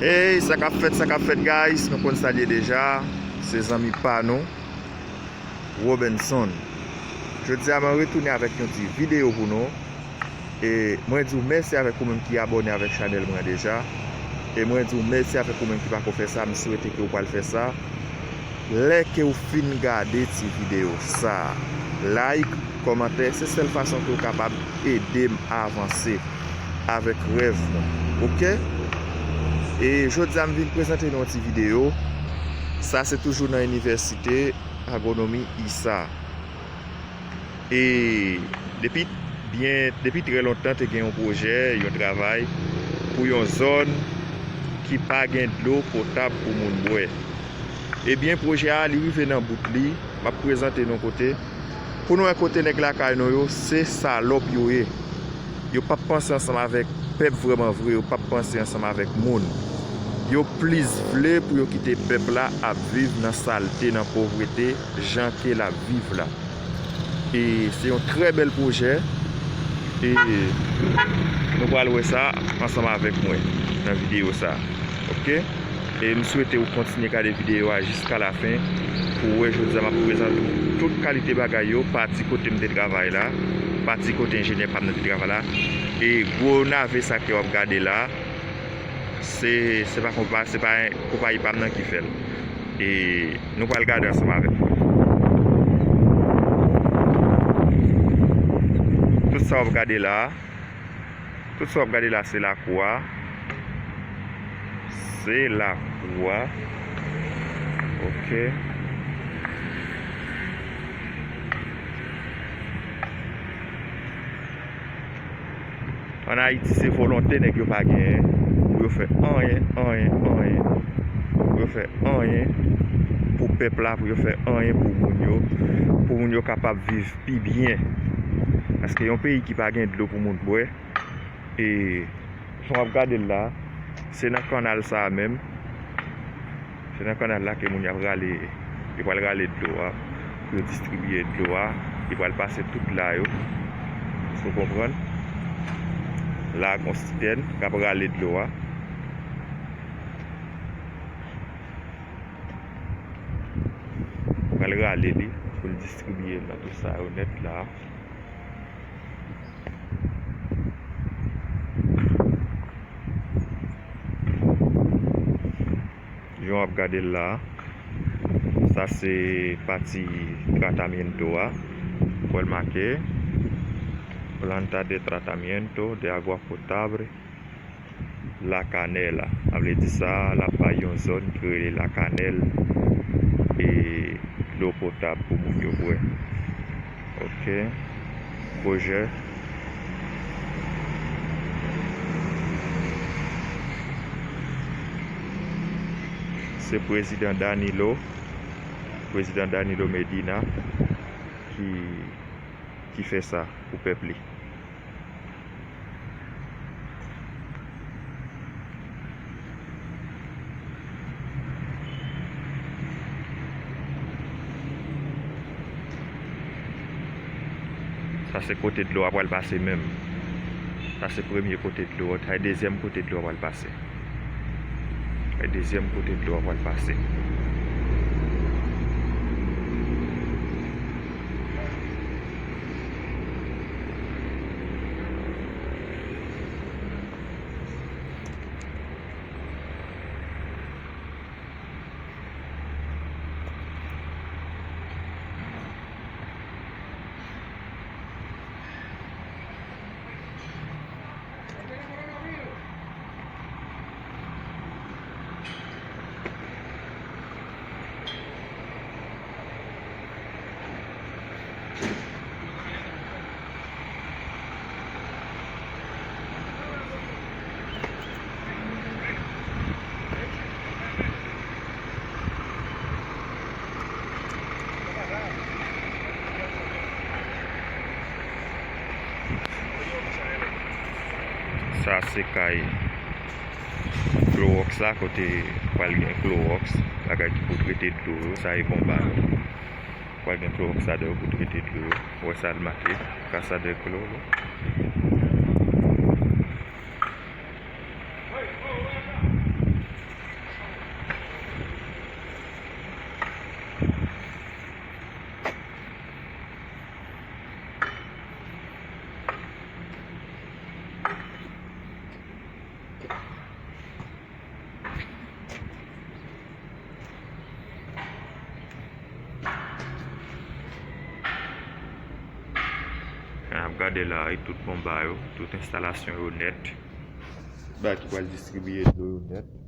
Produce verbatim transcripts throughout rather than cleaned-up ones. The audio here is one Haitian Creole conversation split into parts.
Hey, sa k ap fèt, sa k ap fèt, guys? Nou konn sa l ye deja. Se zanmi pa nou, Robenson. Jodi a, mwen retounen avèk yon ti videyo pou nou. E mwen di w mèsi avèk ou menm ki abòne avèk chanèl mwen deja. E mwen di w mèsi avèk ou menm ki pako fè sa, m swete ke w pral fè sa. Lè ke w fin gade ti videyo sa, like, kòmantè, se sèl fason ke w kapab ede m avanse avèk rèv mwen, oke? E jodi a m vin prezante nou yon ti videyo. Sa se toujou nan inivèsite agwonomi isa. E depi byen, depi trè lontan te gen yon pwojè, yon travay pou yon zòn ki pa gen dlo potab pou moun bwè. Ebyen, pwojè a, li rive nan bout li. M ap prezante nou kote. Pou nou wè kote nèg lakay nou yo, se salòp yo ye. Yo p ap panse ansanm avèk pèp vrèman vre, yo p ap panse ansanm avèk moun. Yo plis vle pou yo kite pèp la ap viv nan salte, nan povrete, jan ke l ap viv la. E se yon trè bèl pwojè. E nou pral wè sa ansanm avèk mwen nan videyo sa. Oke? E m swete w kontinye gade videyo a jiska lafen pou w wè jodi a m ap prezante w tout kalite bagay yo, pati kote m te travay la, pati kote enjenyè pa m nan te travay la. E gwo nave sa ke w ap gade la, se, se pa konpa-, se pa konpayi pa m nan ki fè l. E nou pral gade ansanm avèk mwen. Tout sa w ap gade la, tout sa w ap gade la, se lakou a. Se lakou a. Oke. Ann Ayiti, se volonte nèg yo pa genyen pou yo fè anyen, anyen, anyen. Pou yo fè anyen pou pèp la, pou yo fè anyen pou moun yo, pou moun yo kapab viv pi byen. Paske yon peyi ki pa gen dlo pou moun bwè, e jan w ap gade l la, se nan kannal sa a menm. Se nan kannal la ke moun yo ap rale, yo pral rale dlo a, pou yo distribiye dlo a, li pral pase tout la yo. Si w konprann? La a gon sitèn k ap rale dlo a. Pral rale li, pou l distribiye l nan tout sa yo nèt la. Jan w ap gade l la, sa se pati tratamiento a. Ou wè l make Planta de Tratamiento de Agua Potable La Canela. Sa vle di sa, l ap bay yon zòn ki rele Lakanèl e dlo potab pou moun yo bwè. Oke. Pwojè. Se prezidan Danilo, prezidan Danilo Medina ki, ki fè sa pou pèp li. Sa se kote dlo a pral pase menm. Sa se premye kote dlo a, sa se dezyèm kote dlo a pral pase. Sa se dezyèm kote dlo a pral pase. Sa se kay Clorox la, kote pral gen Clorox, bagay ki pou trete dlo yo, sa e bon bagay. Pral gen Clorox ladan yo pou trete dlo yo. Ou wè sa l make, Casa de Cloro. Gade la, wi, tout bonba yo, tout enstalasyon yo nèt. Bagay ki pral distribiye dlo yo nèt.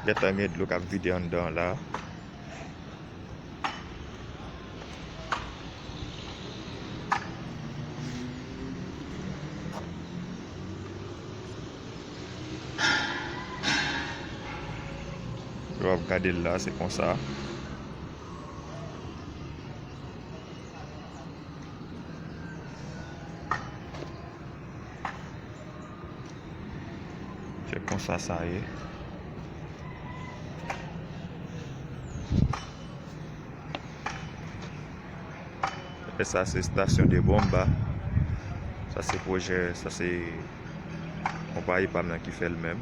Gentan gen dlo k ap vide anndan an la. Lè w ap gade l la, se konsa. Se konsa sa ye. E sa se estasyon de bonba. Sa se pwojè, sa se konpayi pa m nan ki fè l menm.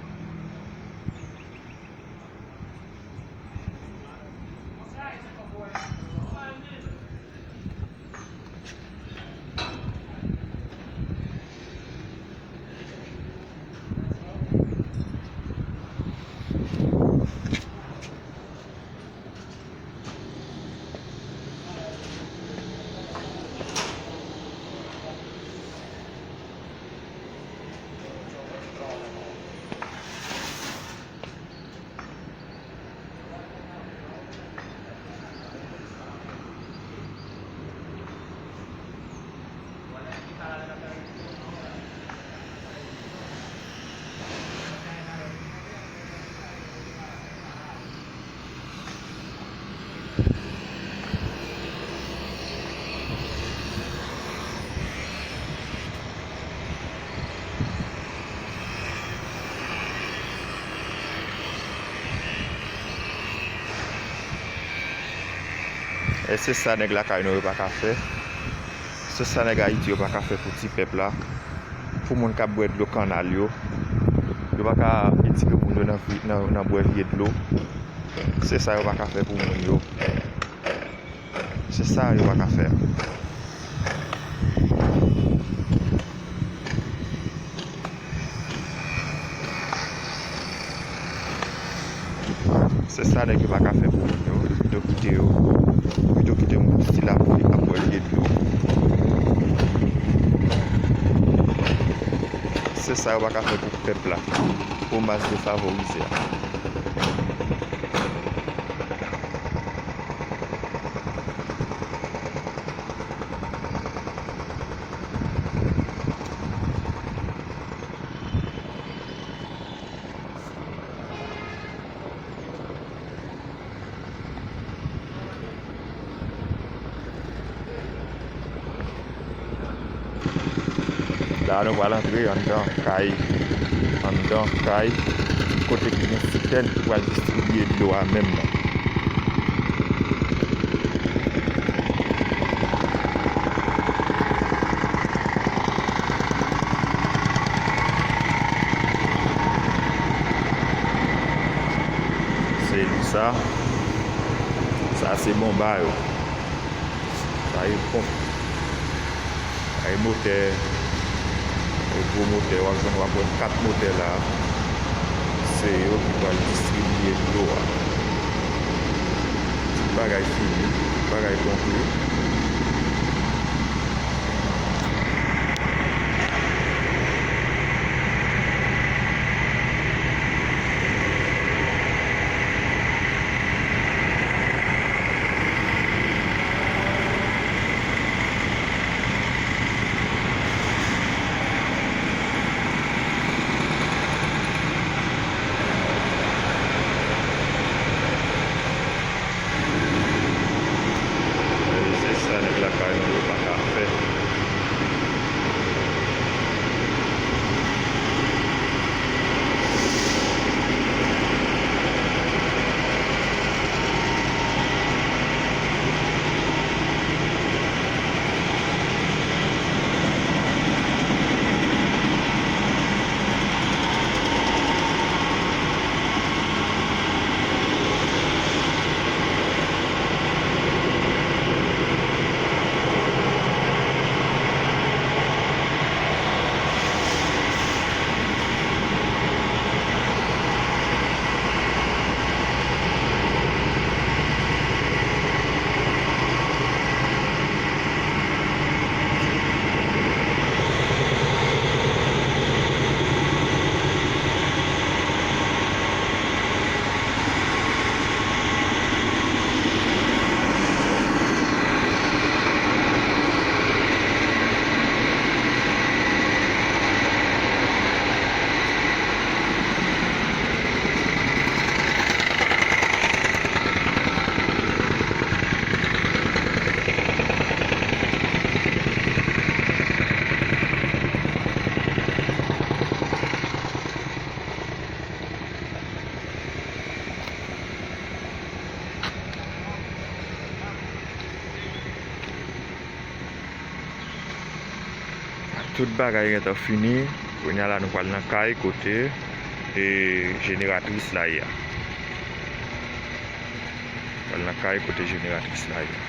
E se sa nèg lakay nou yo pa ka fè. Se sa nèg Ayiti yo pa ka fè pou ti pèp la. Pou moun k ap bwè dlo kannal yo. Yo pa ka etike moun yo nan vi-, nan, nan bwè vye dlo. Se sa yo pa ka fè pou moun yo. Se sa yo pa ka fè. Se sa nèg yo pa ka fè pou moun yo. Yo pito kite yo. Yo pito kite moun ti lapli ap bwè vye dlo. Se sa yo pa ka fè pou pèp la. Pou mas defavorize a. La, nou pral antre anndan kay, anndan kay, kote ki gen sitèn ki pral distribiye dlo a menm nan. Se li sa. Sa se bonba yo. Sa e ponp. Sa e motè. E gwo motè, w ap jwenn, w ap wè kat motè la. Se yo ki pral distribiye dlo a. Tout bagay fini, tout bagay konpli. Se sa nèg lakay nou yo pa ka fè. Tout bagay gentan fini. Kounye a la, nou pral nan kay kote, e, jeneratris la ye a. Pral nan kay kote jeneratris la ye.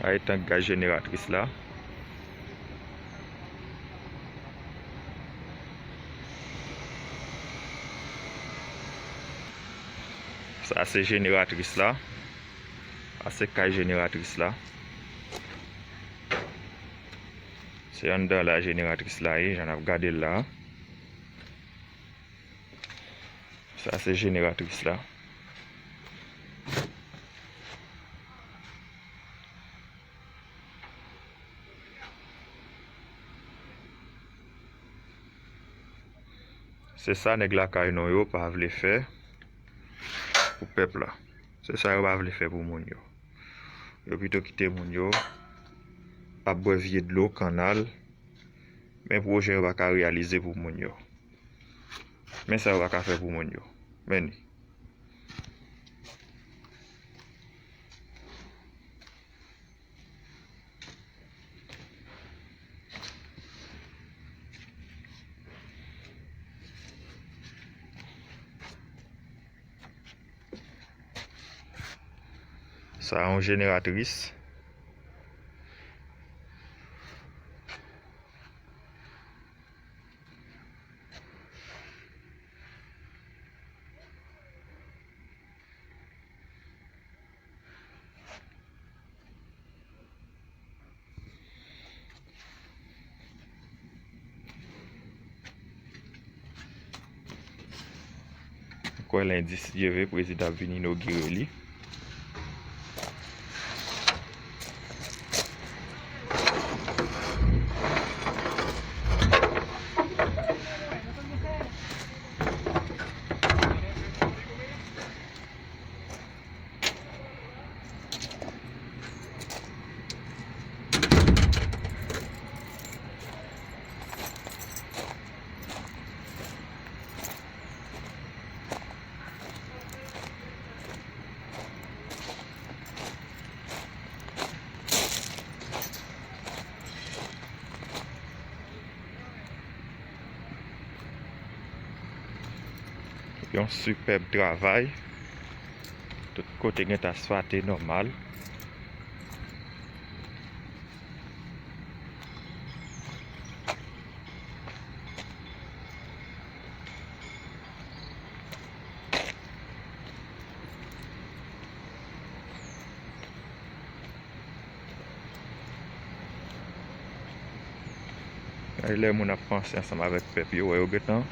Ay tank gaz jeneratris la. Sa se jeneratris la. Sa se kay jeneratris la. Se anndan la jeneratris la ye, jan n ap gade l la. Sa se jeneratris la. Se sa nèg lakay nou yo pa vle fè pou pèp la. Se sa yo pa vle fè pou moun yo. Yo pito kite moun yo ap bwè vye dlo kannal, men pwojè yo pa ka reyalize pou moun yo. Men sa yo pa ka fè pou moun yo. Men li. Sa yon jeneratris. Kwè lendi, si Dye vle, prezidan ap vin inogire li. Yon sipèb travay. Tout kote gentan asfate nòmal. Gade lè moun ap panse ansanm avèk pèp yo, wè yo gentan,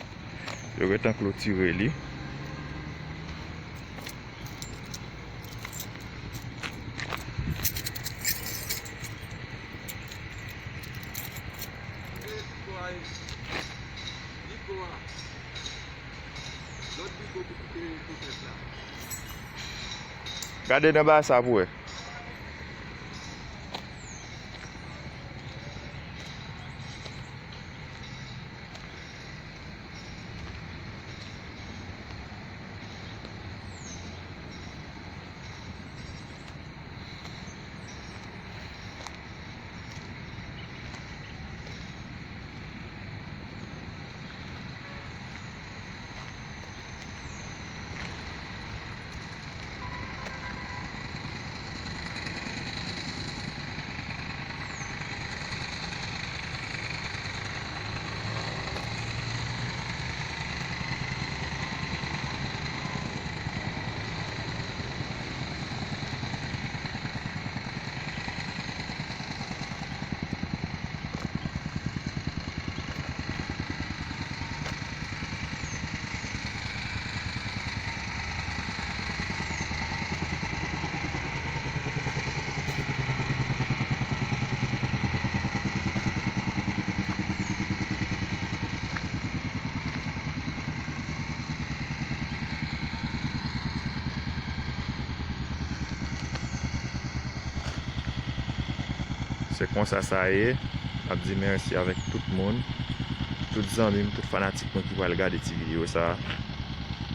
yo gentan klotire li. Gade nan ba sa pou wè. Se konsa sa ye. M ap di mèsi avèk tout moun, tout zanmi m, tout fanatik mwen ki pral gade ti videyo sa a.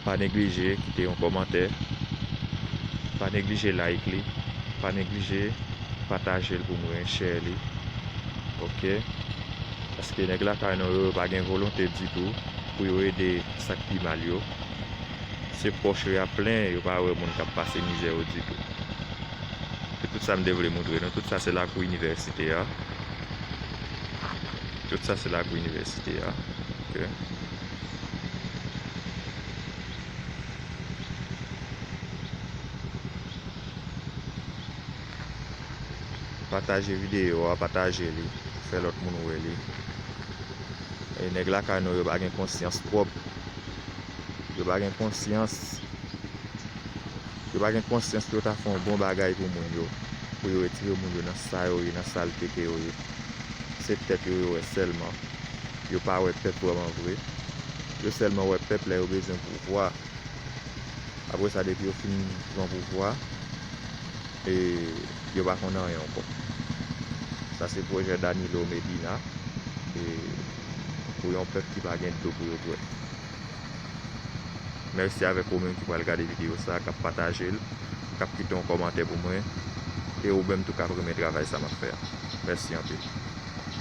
Pa neglije kite yon kòmantè, pa neglije like li, pa neglije pataje l pou mwen, share li. Oke? Paske nèg lakay nou yo, yo pa gen volonte ditou pou yo ede sa k pi mal yo. Se pòch yo y ap plen, yo pa wè moun k ap pase mizè yo ditou. Se tout sa m te vle montre nou. Tout sa se lakou inivèsite a. Tout sa se lakou inivèsite a. Oke. Pataje videyo a, pataje li, fè lòt moun wè li. E nèg lakay nou yo pa gen konsyans pwòp. Yo pa gen konsyans. Yo pa gen konsyans pou yo ta fè yon bon bagay pou moun yo. Pou yo retire moun yo nan sa yo ye, nan salte ke yo ye. Se tèt yo yo wè sèlman. Yo pa wè pèp vrèman vre. Yo sèlman wè pèp lè yo bezwen pouvwa. Apre sa, depi yo fin pran pouvwa, e yo pa konn anyen ankò. Sa se pwojè Danilo Medina, e pou yon pèp ki pa gen dlo pou yo bwè. Mèsi avèk ou menm ki pral gade videyo sa, k ap pataje l, k ap kite yon kòmantè pou mwen, e ou menm tou k ap renmen travay sa m ap fè a. Mèsi anpil.